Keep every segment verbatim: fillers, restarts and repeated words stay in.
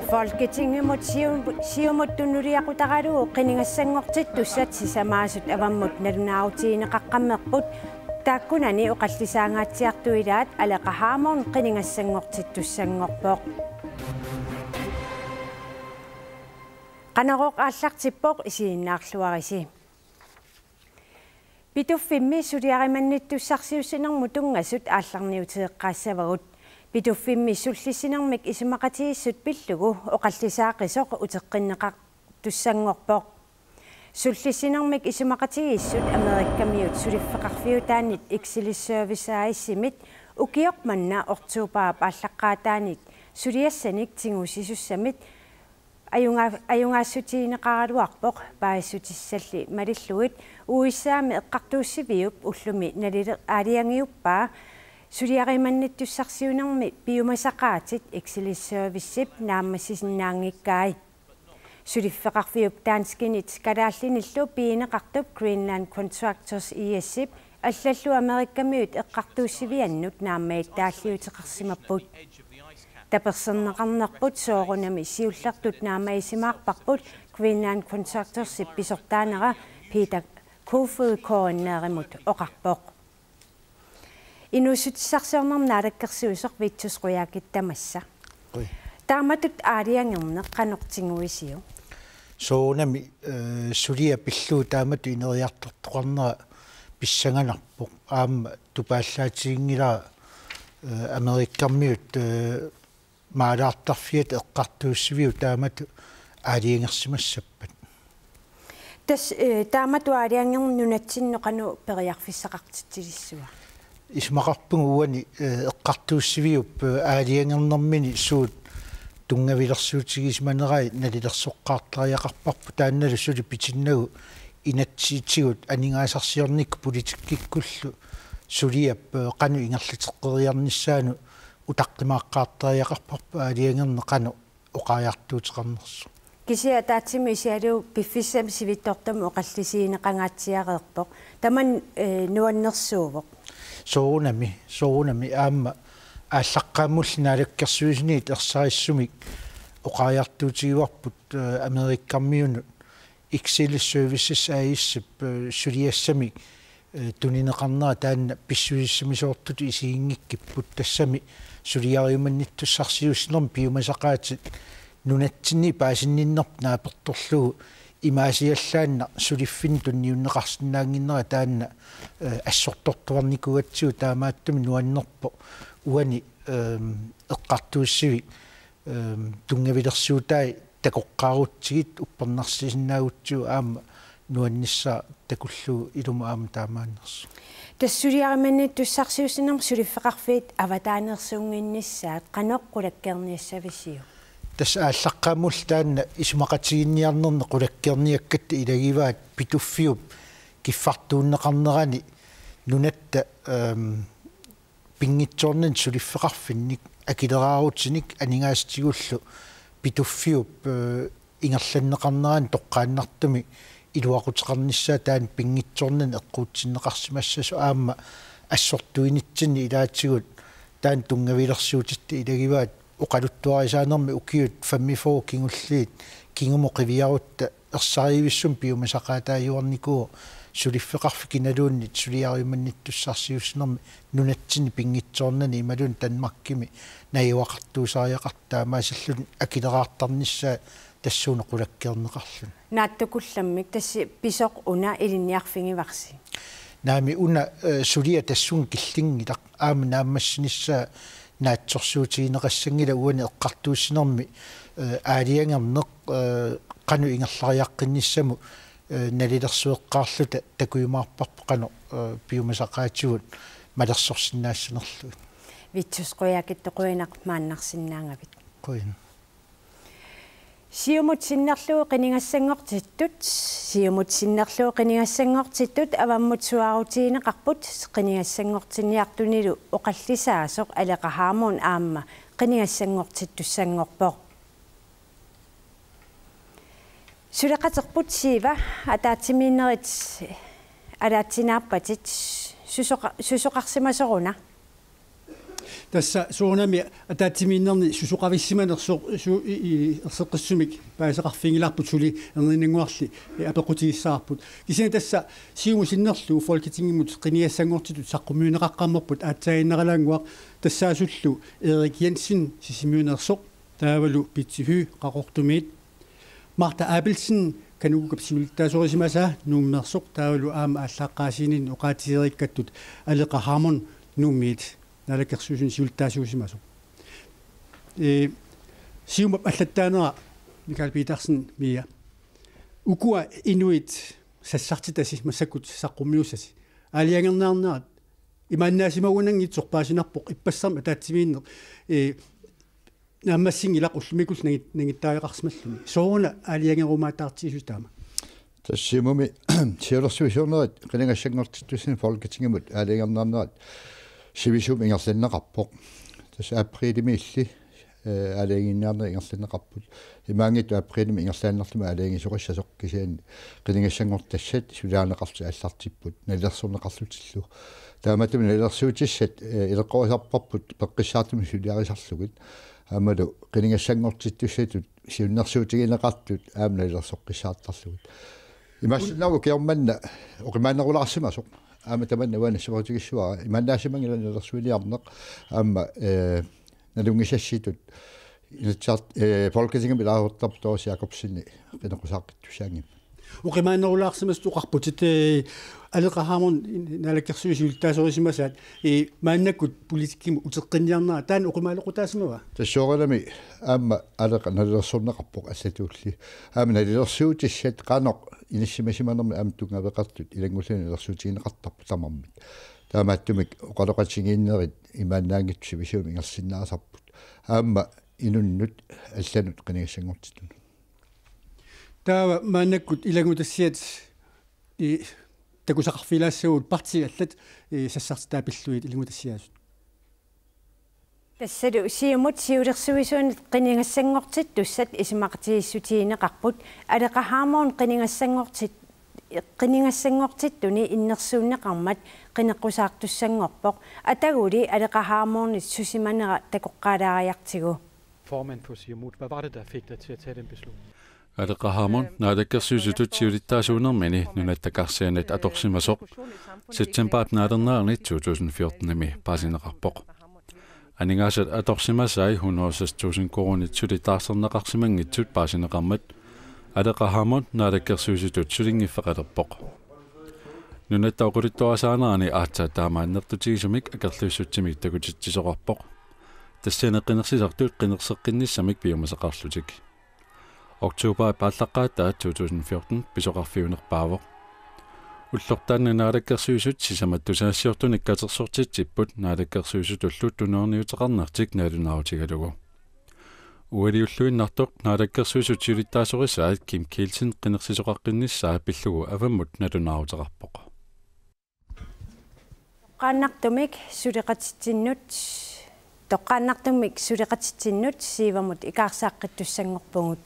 Folketingimut Sium-, Siumut tunuliaqutaralugu qinigassanngortittussat sisamaasut avammut nalunaarutigineqaqqammerput, taakkunani oqallisaangaatsiartuilaat Aleqa Hammond qinigassanngortittussanngorpoq. Qanorooq aallartippoq, isiginnaarluarisi. Pituffimmi suliarimannittussarsiuussinermut tunngasut aallarniuteqqaassavagut. Pituffimmi sullissinermik isumaqatigiissut pillugu oqallisaaqisoq uteqqinneqartussanngorpoq. Sullissinermik isumaqatigiissut Amerikamiut suliffeqarfiutaannit Exelis Service A/S-imit ukioq manna oktobarip aallaqqaataanit suliassanik tigusisussamit ajunga-, ajugaassutigineqaraluarpoq paasissutissalli malillugit. U S A-mi eqqartuussiviup ullumi nalile-, aalajangiuppaa suliarimannittussarsiuussinermi piumasaqaatit Exelis Servicep naammassisinnaanngikkai. Suliffeqarfiup danskinit kalaallinillu pigineqartup Greenland Contractors A/S-ip allallu Amerikamiut eqqartuussiviannut naammagittaalliuteqarsimapput. Taperserneqarnerput soorunami siullertut naammagisimaarparput, Greenland Contractorsip pisortaanera Peter Kofod K N R-imut oqarpoq. Inuussutissarsiornermut naalakkersuisoq Vittus Qujaukitsoq tamassa. Qui. Taamatut aalajangerneq qanoq tiguisiuk? Soorunami, eh, suliaq pillugu taamatut ineriartortoqarnera pissanganarpoq. Aamma tupaallaatiginngilara, eh, Amerikamiut, eh, maalaartarfiata eqqartuussiviup taamatut aalajangersimassappat. Tassa, eh, taamatut aalajangerneq nunatsinnut qanoq periarfissaqartitsilissuaq? Isumaqarpunga uani, eh, eqqartuussiviup, eh, aalajangernermini suut tunngavilersuutigisimanerai nalilersoqqaartariaqarparput, taannalu suli pitinnagu inatsisitigut aningaasarsiornikkut politikkikkullu suliap, eh, qanoq ingerlateqqeriarnissaanut utaqqimaaqqaartariaqarparput aalajangerneq qanoq oqariartuuteqarnersoq. Kisianni ataatsimut isigalugu piffissami sivitsortami oqallisigineqangaatsiareerpoq. Tamanna, eh, nuannersuuvoq. Soorunami, soorunami aamma aallaqqaammulli naalakkersuisuniit ersarissumik oqariartuutigivarput, eh, Amerikamiunut Exelis Services A/S-ip, eh, suliassamik, eh, tunineqarnera taanna pissusissamisoortutut isiginngikkipput, tassami suliarimannittussarsiuussinermi piumasaqaatit nunatsinni paasinninnerput naapertorlugu imaasiallaannaq suliffinnik tunniunneqarsinnaannginnera taanna, eh, assortortuarnikuugatsigu, taamaattumik nuannerpoq uani, ehm, eqqartuussivik, ehm, tunngavilersuutai takoqqaarutsigit uppernarsisinnaagutsigu aamma nuannissaa takullugu ilumut aamma taamaannersoq. Tassa suliarimannittussarsiuussinermi suliffeqarfiit avataaneersuunnginnissaat qanoq qulakkeerniassavisiuk? Tassa aallaqqaammulli taanna isumaqatiginninniarnerni qulakkeerniakkatta ilagivaat Pituffiup kiffartuunneqarnerani nunatta, ehm, pinngitsoornani suliffeqarfinnik akileraarutinik aningaasatigullu Pituffiup, eh, ingerlanneqarnerani toqqaannartumik iluaquteqarnissaa taanna pinngitsoornani eqquutsinneqarsimassasoq aamma assortuinitsinni ilaatigut taanna tunngavilersuutitta ilagivaat oqaluttuarisaanermi ukiut femogfyrre kingulliit kingumut qiviarutta ersarivissumik piumasaqaataajuarnikuuvoq suliffeqarfik kinaluunniit suliarimannittussarsiuussinermi nunatsinni pinngitsoornani imaluunniit Danmarkimi najugaqartuusariaqartoq taamaasilluni akileraartarnissaa tassuuna qulakkeerneqarluni. Naatsukullammik tassa pisoq una ilinniarfigivarsi. Naamik una, eh, suliaq tassunga killinngilaq aamma naammassinissaa naatsorsuutigineqassanngilaq uani eqqartuussinermi, eh, aalajangerneq, eh, qanoq ingerlariaqqinnissamut, eh, nalilersueqqaarluta takujumaarparput qanoq, eh, piumasaqaatigut malersorsinnaassanerlugit. Vittus Qujaukitsoq, qujanaq maannarsinnaagavit. Qujan. Siumut sinnerlugu qinigassanngortittut, Siumut sinnerlugu qinigassanngortittut avammut suaarutigineqarput, qinigassanngortinniartunilu oqallisaasoq Aleqa Hammond aamma qinigassanngortittussanngorpoq. Suleqaterput Siiva, ataatsimiinnerit alaatsinaappatit, Susoqa-, susoqarsimasoruna? Tassa soorunami ataatsimiinnerni susoqavissimanersoq su-, i-, i-, erseqqissumik paasisaqarfiginngilarput, suli erniinnannguarli, eh, apeqqutigissavarput. Kisianni tassa Siumut sinnerlugu Folketingimut qinigassanngortitut saqqummiunneqaqqammerput aatsaaginnaralaannguaq, tassaasullu Erik Jensen Sisimiuneersoq, taavalu Pitsi Høegh Qaqortumiit, Martha Abelsen Kanukukap siulittaasorisimasaa Nuummeersoq, taavalu aamma aallaqqaasiininni oqaatigereerikkattut Aleqa Hammond Nuummiit, naalakkersuisuni siulittaasuusimasoq. Ee, Siumut allattaanera Mikael Petersen, Mia. Ukua inuit sassartitasi massakkut saqqummiussasi aalajangerniarnerat imaannaasimagunanngitsoq paasinarpoq, ippassarmi ataatsimiinneq, ee, naammassinngilaq ullumikkullu nangit-, nangittariaqarsimalluni. Sooruna aalajangerumaataartigisussi taama? Tassa Siumumi siulersuisuunerit qinigassanngortittussat Folketingimut aalajangerniarnerat sivisuumik ingerlanneqarpoq. Tassa aprilimiilli, eh, aalajangiiniarnerit ingerlanneqarput. Imaanngitsoq aprilimi ingerlaannarlumi aalajangiisoqassasoq, kisianni qinigassanngortitassat suliarineqarlutik aallartipput nalilersorneqarlutillu. Taamaattumik nalilersuutissat, eh, ileqqorisarparput peqqissaartumik suliarisarlugit. Aammalu qinigassanngortittussatut siunnersuutigineqartut aamma nalilersoqqissaartarlugit. Imaassinnaavoq ukioq manna oqimaannerulaarsimasoq. Aamma tamanna uani nassuiaatigissavara. Imaannaasimanngilat nalilersuiniarneq. Aamma, eh, nalunngisassitut Inatsisart-, eh, Folketingimi ilaasortarput Doris Jakobsen qineqqusaaqqittariaqarsimagami. Oqimaannerulaarsimasut oqarputit, eh, Aleqa Hammond naalakkersuisut siulittaasorisimasaat, eh, maannakkut politikkimut uteqqinniarnera, taanna oqimaanequtaasimava? Tassa soorunami aamma Aleqa nalilersorneqarpoq allatuulli. Aamma nalilersuutissat qanoq inissisimasimanermut aamma tunngaveqartut ilanngullugit nalilersuutigineqartarput tamarmik. Taamaattumik oqaloqatigiinnerit imaannaanngitsut sivisuumik ingerlasinnaasarput. Aamma inunnut allanut qinigassanngortittunut. Taava maannakkut ilanngutassiat, i-, takusaqarfigilaassavagut partiit allat, i-, sassartitai pillugit ilanngutassiaasut. Tassalu Siumut siulersuisuunerit qinigassanngortittussat isumaqatigiissutigineqarput, Aleqa Hammond qinigassanngortit-, qinigassanngortittuni innersuunneqarmat qineqqusaartussanngorpoq, ataguli Aleqa Hammondip susimanera takoqqaalaariartigu. Formand for Siumut, hvad var det, der fik dig til at tage den beslutning? Aleqa Hammond naalakkersuisutut siulittaasuunermini nunatta karsianit atorsimasoq septembarip naalernerani to tusind fjortenimi paasineqarpoq. Aningaasat atorsimasai hundrede og seks tusind koruunit suli taarserneqarsimanngitsut paasineqarmat Aleqa Hammond naalakkersuisutut sulinngiffeqalerpoq. Nunatta oqaluttuarisaanerani aatsaat taama annertutigisumik akerliussutsimik takutitsisoqarpoq. Tassani qinersisartut qinerseqqinnissamik piumasaqarlutik. Oktobarip aallaqqaataa to tusind fjorten pisoqarfiunerpaavoq. Ullortaanna naalakkersuisut sisamat tusagassiortunik katersortitsipput naalakkersuisutullu tunuaniuteqarnertik nalunaarutigalugu. Ualiulluinnartoq naalakkersuisut siulittaasorisaat Kim Kielsen qinersisoqaqqinnissaa pillugu avammut nalunaaruteqarpoq. Toqqaannartumik suleqatitsinnut, toqqaannartumik suleqatitsinnut Siivamut ikaarsaaqqittussanngorpugut.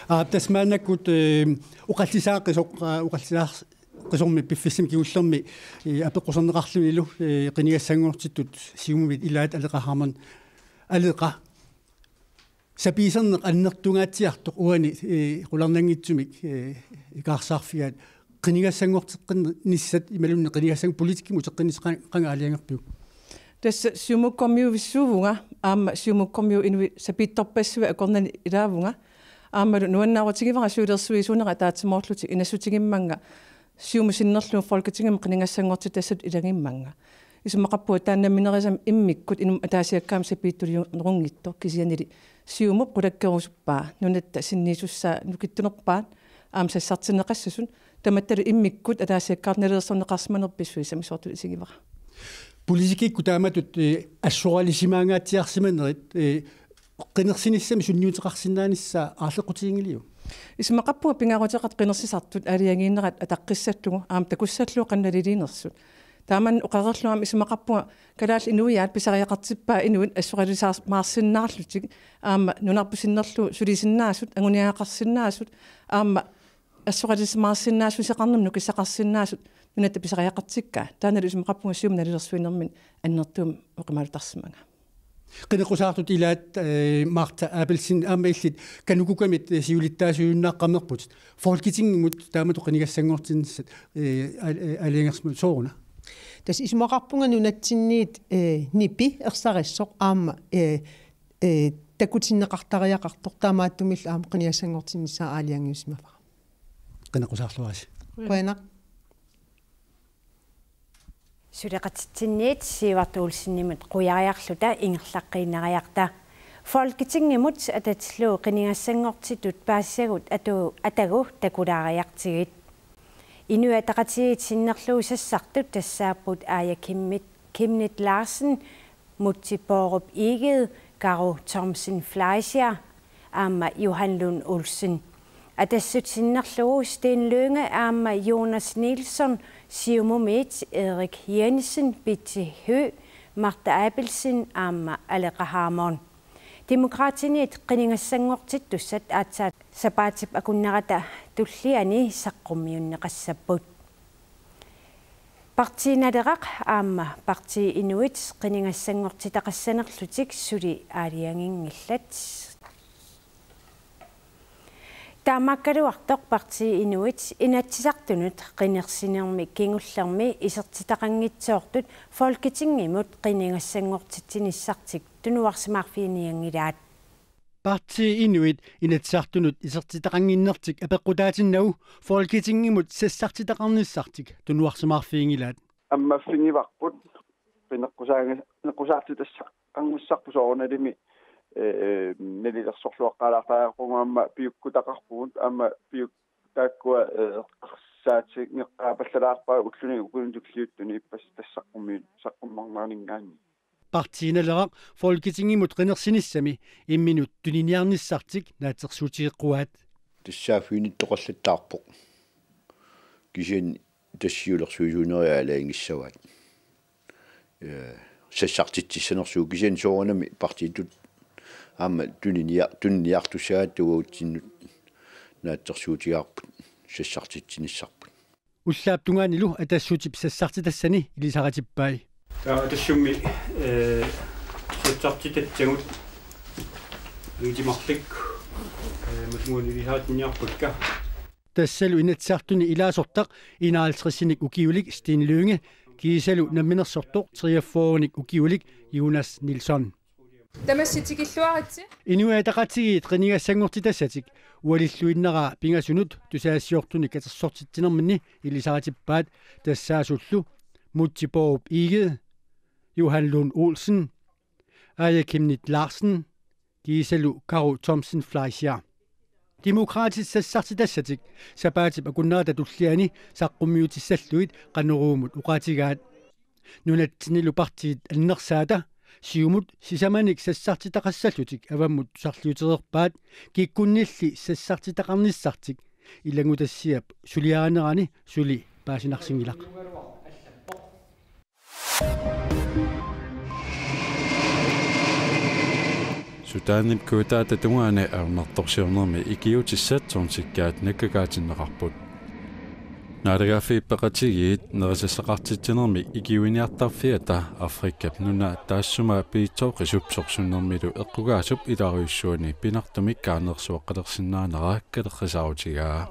Aa, tassa maannakkut, eh, oqallisaaqqisoq, aa, oqallisaaqqisormi piffissami kingullermi, eh, apeqquserneqarlunilu, eh, qinigassanngortittut Siumumit ilaat Aleqa Hammond. Aleqa, sapiiserneq annertungaatsiartoq uani, eh, qularnanngitsumik, eh, ikaarsaarfigaat, qinigassanngorteqqinnissat imaluunniit qinigassanngor-, politikkimut uteqqinnissat qan-, qanga aalajangerpiuk? Tassa Siumukkormiuvissuuvunga, aamma Siumukkormiut inuit sapiitsorpassuit akornanni ilaavunga, aammalu nuannaarutigivara siulersuisuunerat ataatsimoorlutik inassutigimmannga Siumut sinnerlugu Folketingimi qinigassanngortitassatut ilagimmannga. Isumaqarpunga taanna namminerisami immikkut inummut ataasiakkaanut sapiitsuliunerunngitsoq, kisiannili Siumup qulakkeerusuppaa, nunatta sinniisussaa nukittunerpaat aamma sassartinneqassasut, tamattalu immikkut ataasiakkaartut nalilersorneqarsimanerat pissusissamisoortutut isigivara. Politikkikkut taamatut, eh, assoralisimaangaatsiarsimanerit, eh, qinersinissamik sunniuteqarsinnaanissaa aarleqqutiginngiliuk? Isumaqarpunga pingaaruteqartut qinersisartut aalajangiinerat ataqqissallugu aamma takussallugu qanoq naliliinersut. Taamani oqareerlunga aamma isumaqarpunga kalaallit inuiaat pisariaqartippaat inuit assoralisimaarsinnaarlutik aamma nunarput sinnerlugu sulisinnaasut, anguniagaqarsinnaasut, aamma assoralisimaarsinnaassuseqarnermut nukissaqarsinnaasut Nunatta pisariaqartikkaa. Taannalu isumaqarpunga Siumup nalilersuinermini annertuumik oqimaalutarsimanga. Qineqqusaartut ilaat, eh, Martha Abelsen aamma illit KANUKOKA-mit, eh, siulittaasuujunnaaqqammerputit. Folketingimut taamatut qinigassanngortinnissat, eh, al-, eh, aalajangersimasoq sooruna? Tassa isumaqarpunga nunatsinniit, eh, nipi ersarissoq aamma, eh, eh, takutinneqartariaqartoq, taamaattumillu aamma qinigassanngortinnissaa aalajangiusimavara. Qineqqusaarluarisi. Qujanaq. Suleqatitsinniit Sivert Olsenimut qujariarluta ingerlaqqiinnariarta. Folketingimut atatillugu qinigassanngortitut paasisagut atu-, atagu takulaariartigit. Inuit Ataqatigiit sinnerlugu sassartut tassaapput Aaja Chemnitz, Chemnitz Larsen, Múte Bourup Egede, Karo Thomsen Fleischer aamma Johan Lund Olsen. Atassut sinnerlugu Steen Lynge aamma Jonas Nilsson, Siumumiit Erik Jensen, Betty Høegh, Martha Abelsen aamma Aleqa Hammond. Demokraatiniit qinigassanngortittussat aatsaat sapaatip akunnerata tulliani saqqummiunneqassapput. Partii Naleraq aamma Partii Inuit qinigassanngortitaqassanerlutik suli aalajanginngillat. Taamaakkaluartoq Partii Inuit Inatsisartunut qinersinermi kingullermi isertitaqanngitsoortut Folketingimut qinigassanngortitsinissartik tunuarsimaarfiginianngilaat. Partii Inuit Inatsisartunut isertitaqannginnertik apeqqutaatinnagu Folketingimut sassartitaqarnissartik tunuarsimaarfiginngilaat. Ammaffigivarput qineqqusaanga-, qineqqusaartitassaqarnissarput soorunalimi, eh, nalilersorluaqqaalaartariaqarpugut aamma piukkutaqarpugut aamma piuk-, taakkua, eh, eqqarsaatingeqqaapallalaarpaa ulluni ukunni tulliuttuni ippassaq saqqummi-, saqqummerneraninngaanniit. Partii Naleraq Folketingimut qinersinissami imminut tuniniarnissartik naatsorsuutigeqquaat. Tassaaffiginittoqallattaarpoq. Kisianni tassa siulersuisuunerit aalajangissavaat. Eh, sassartitsissanersugut kisianni soorunami partiitut aamma tuninia-, tuniniartussagatta uagutsinnut naatsorsuutigaarput sassartitsinissarput. Ullaap tungaanilu Atassutip sassartitassani ilisaritippai. Ja, Atassummi, eh, sassartitassagut uitimarlik, eh, matumuun ilisaritinniarpakka. Tassalu Inatsisartuni ilaasortaq enoghalvtredsinik ukiulik Steen Lynge, kiisalu namminersortoq treogfyrrenik ukiulik Jonas Nilsson. Tamassi tikilluaritsi. Inuit Ataqatigiit qinigassanngortitassatik ualilluinnaraa pingasunut tusagassiortunik katersortitsinerminni ilisaritippaat, tassaasullu Múte Bourup Egede, Johan Lund Olsen, Aaja Chemnitz Larsen, kiisalu Karo Thomsen Fleischer. Demokraatit sassartitassatik sapaatip akunnerata tulliani saqqummiutissallugit Qanoruumut oqaatigaat. Nunatsinnilu partiit annersaata Siumut sisamanik sassartitaqassallutik avammut tusarliutereerpaat, kikkunnilli sassartitaqarnissartik ilanngutassiap suliarinerani suli paasinarsinngilaq. Sudanip kujataata tungaani ajornartorsiornermi ikiuutissat tonsikkaat nakkakaatinneqarput. Naalagaaffiit Peqatigiit nerisassaqartitsinermi ikiuiniartarfiata Afrikap nuna taassuma piitsoqisup sorsunnermilu eqqugaasup ilaarujussuani pinartumik kaannersuaqqalersinnaanera kalerrisaarutigaa.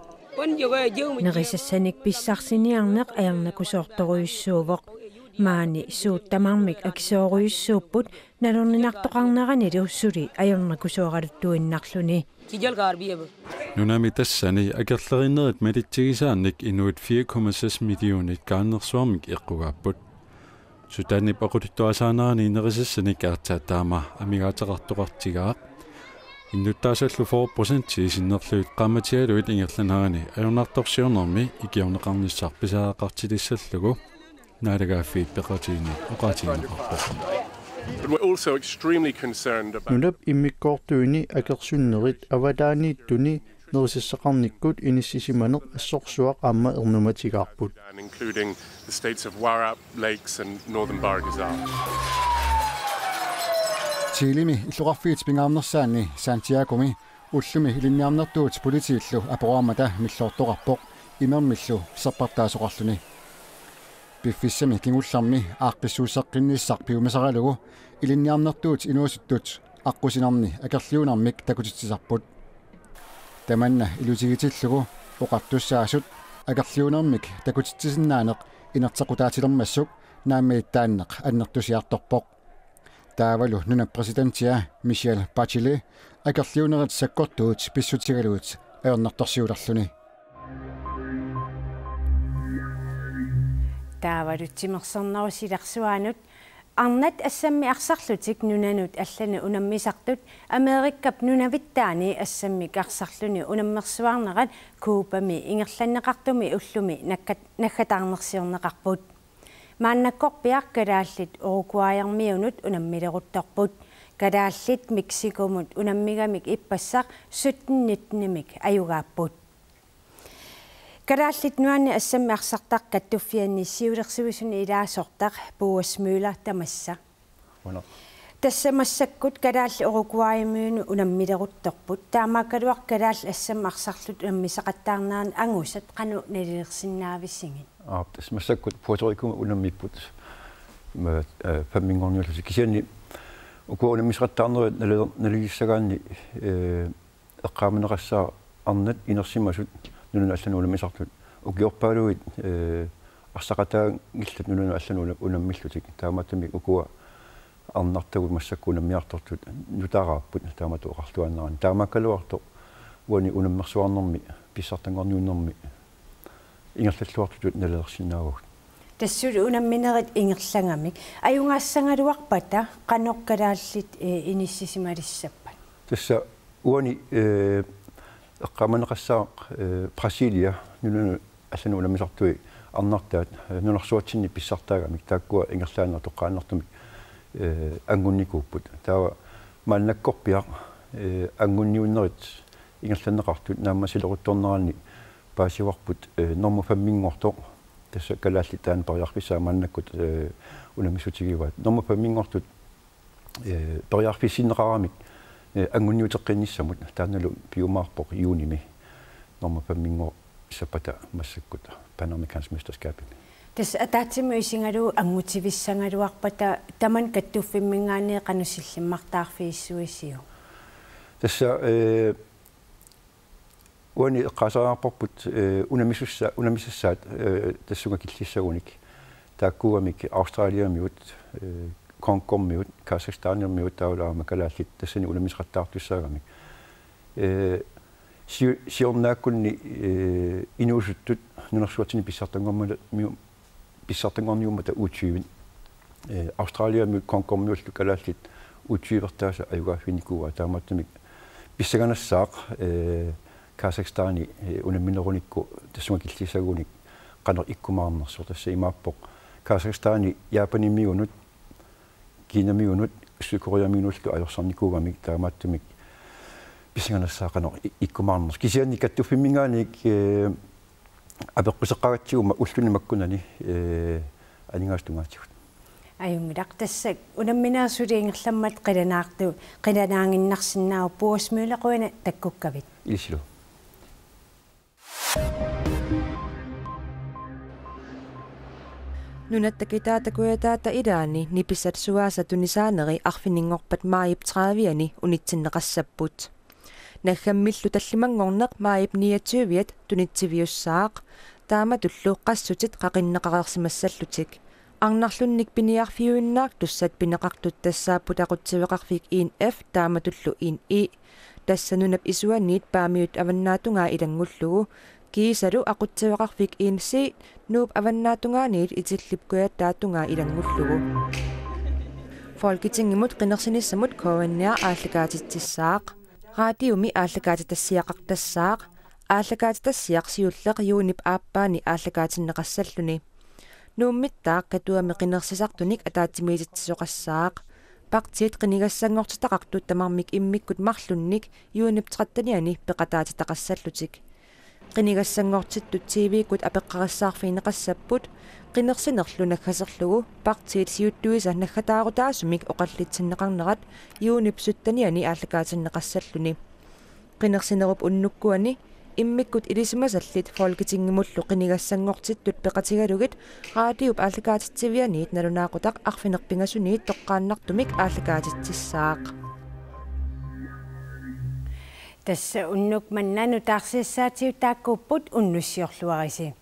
Nerisassanik pissarsiniarneq ajornakusoortorujussuuvoq. Maani suut tamarmik akisoorujussuupput nalorninartoqarneranilu suli ajornakusooraluttuinnarluni. Nunami tassani akerlerinnerit malitsigisaannik inuit fire komma seks millionit kaannersuarmik eqqugaapput. Sudanip oqaluttuarisaanerani nerisassanik aatsaat taama amigaateqartoqartigaaq. Innuttaasullu fyrre procenti sinnerlugit qaammatialuit ingerlaneranni ajornartorsiornermi ikiorneqarnissaq pisariaqartilissallugu Naalagaaffiit Peqatigiinni oqaatigineqarpoq. But we're also extremely concerned about Nunap immikkoortuini akersunnerit avataaniittuni nerisassaqarnikkut inissisimaneq assorsuaq aamma ernumatigaarput. Including the states of Warrap, Lakes and Northern Bahr el Ghazal. Chilimi illoqarfiit pingaarnersaanni Santiagomi ullumi ilinniarnertuut politiillu aporaamata milloortoqarpoq imermillu serpartaasoqarluni. piffissami kingullermi aaqqissuusseqqinnissaq piumasaralugu ilinniarnertuut inuusuttut aqqusinerni akerliunermik takutitsisarput. Tamanna ilutigitillugu oqartussaasut akerliunermik takutitsisinnaaneq inerteqqutaatilermassuk naammagittaanneq annertusiartorpoq. Taavalu nunap præsidentia Michelle Bachelet akerliunerit sakkortuut pissutigalugit ajornartorsiulerluni. Taavalu timersornerup silarsuanut arnat assammik arsarlutik nunanut allanut unammisartut Amerikap nunavittaani assammik arsarluni unammersuarnerat Cubami ingerlanneqartumi ullumi nakkat-, naggataarnersiorneqarput. Maannakkorpiaq kalaallit Uruguayermiunut unammileruttorput. Kalaallit Mexicomut unammigamik ippassaq sytten nittenimik ajugaapput. Kalaallit Nunaanni assammik arsartaqartut kattuffianni siulersuisuni ilaasortaq Boas Møller tamassa. Una. Tassa massakkut kalaallit Uruguaymiunut unammileruttorput. Taamaakkaluartoq kalaallit assammik arsarlutik unammisaqattaarneranni angusat qanoq nalilersinnaavisigit? Aap, tassa massakkut Puerto Ricomut unammipput. Ma, eh, femminngorniullutik. Kisianni ukua unammisaqattaarnerit nali-, nalilissagaanni, eh, eqqaamaneqassaaq arnat inersimasut nunanut allanut unammisartut ukiorpaaluit, eh, arsaqataanngillat nunanut allanut una-, unammillutik. Taamaattumik ukua arnartagut massakkut unammiartortut nutaraapput taamatut oqarluaannarani. Taamaakkaluartoq uani unammersuarnermi pissartanngorniunnermi ingerlalluartutut nalilersinnaavagut. Tassa suli unamminerit ingerlagamik. Ajugaassagaluarpata qanoq kalaallit, eh, inissisimalissappata? Tassa uani, eh, eqqaamaneqassaaq, eh, Brasilia nunanut allanut unammisartui arnartaat, eh, nunarsuatsinni pissartaagamik taakkua ingerlaannaq toqqaannartumik, eh, anngunnikuupput. Taava maannakkorpiaq, eh, anngunniunnerit ingerlanneqartut naammassileruttorneranni paasivarput, eh, normu femminngortoq, tassa kalaallit taanna periarfissaa maannakkut, eh, unammissutigivaat. Normu femminngortut, eh, periarfissinneqaramik, eh, anngunniuteqqinnissamut taannalu piumaarpoq juunimi normu femminngor- -sappata massakkut Panamericansk Mesterskabimi. Tassa ataatsimut isigalugu angutivissagaluarpata tamanna kattuffimminngaanniit qanoq sillimmartaarfigissuisiuk? Tassa, eh, uani eqqaasariaqarparput, eh, unammisussa-, unammisassaat, eh, tassunga killissagunik. Taakkuugamik Australiamiut, eh, Congomiut, Kazakhstanimiut taavalu aamma kalaallit tassani unammisaqattaartussaagamik. Eh, si-, siornaakkunni, eh, inuusuttut nunarsuatsinni pissartanngormata-, miu-, pissartanngorniummata U tyve. Eh, Australiamiut Congomiullu kalaallit U tyve-rtaasa ajugaaffiginikuuaat, taamaattumik pissanganassaaq, eh, Kazakhstani, eh, unamminerunikku tassunga killissagunik qanoq ikkumaarnersoq, tassa imaappoq Kazakhstani Japanimiunut, Kinamiunut, Sydkoreamiunullu ajorsarnikuugamik, taamaattumik pissanganassaaq qanoq i-, ikkumaarnersoq. Kisianni kattuffimminngaanniit, eh, apeqquteqaratsiguma ulluni makkunani, eh, aningaasat tungaatigut. Ajunngilaq, tassa unamminerit suli ingerlammat qilanaartu-, qilanaaginnarsinnaavoq. Boas Møller, qujanaq takkukkavit. Ilissilu. Nunatta kitaata kujataata ilaanni nipissat suaasa tunisaaneri arfininngorpat maajip tredivianni unitsinneqassapput. Naggammillu tallimanngorneq maajip niogtyviat tunitsiviussaaq, taamatullu qassutit qaqinneqareersimassallutik. Arnarlunnik piniarfiuinnaartussat pineqartut tassaapput aqutsiveqarfik en F taamatullu en E. Tassa nunap isuaniit Paamiut avannaatungaa ilanngullugu, kiisalu aqutsiveqarfik en C Nuup avannaatungaaniit Itillip kujataata tungaa ilanngullugu. Folketingimut qinersinissamut K N R aallakaatitsissaaq. Radiomi aallakaatitassiaqartassaaq. Aallakaatitassiaq siulleq juunip aappaani aallakaatinneqassalluni. Nuummittaaq Katuami qinersisartunik ataatsimiititsisoqassaaq. Partiit qinigassanngortitaqartut tamarmik immikkut marlunnik juunip trettenianni peqataatitaqassallutik. Qinigassanngortittut T V-kkut apeqqarissaarfigineqassapput, qinersinerlu naggaserlugu partiit siuttuisa naggataarutaasumik oqallitsinneqarnerat juunip syttenianni aallakaatinneqassalluni. Qinersinerup unnukkuani Immikkut ilisimasallit Folketingimullu qinigassanngortittut peqatigalugit raadiup aallakaatitsivianiit nalunaaqutaq arfineq-pingasuniit toqqaannartumik aallakaatitsissaaq. Tassa unnuk manna nutaarsiassaatigut taakkuupput, unnussiorluarisi.